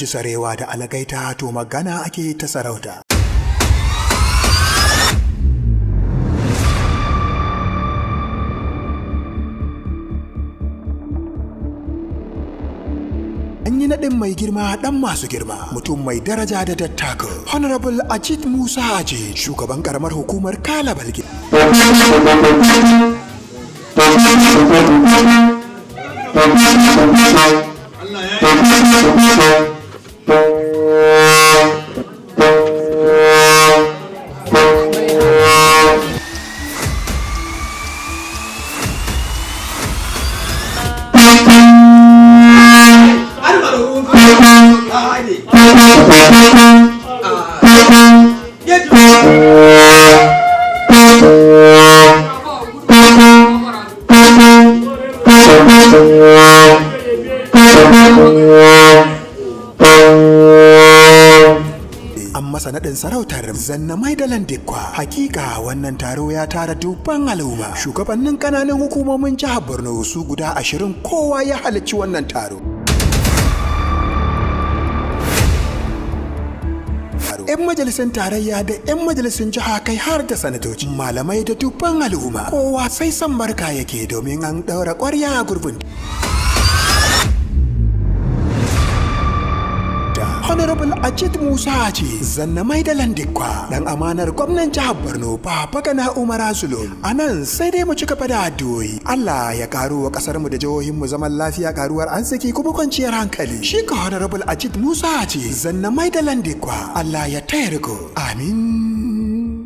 ji sarewa da algaita, to magana ake ta sarauta. An yi naɗin mai girma, ɗan masu girma, mutum mai daraja da dattako, Honorable Ajit Musa Aji, shugaban ƙaramar hukumar Kala Balge. An masa naɗin sarautar Zanna Maidalan Dikwa. Hakika wannan taro ya tara dubban al'umma. Shugabannin ƙananan hukumomin jihar Borno su guda 20, kowa ya halarci wannan taro. 'Yan majalisun tarayya da 'yan majalisun jiha, kai har da sanatoci, malamai da dubban al'umma, kowa sai san barka yake domin an ɗaura ƙwarya a gurbin. Honorable Ajit Musa Aji, Zanna Maidalan Dikwa, dan amanar gwamnan jihar Borno Babagana Umar Zulum. A nan sai dai mu ci gaba da addu'o'i. Allah ya karo wa kasar mu da jihohin mu zaman lafiya, karuwar arziki, kuma kwanciyar hankali. Shi ka Honorable Ajit Musa Aji, Zanna Maidalan Dikwa, Allah ya taya riko. Amin.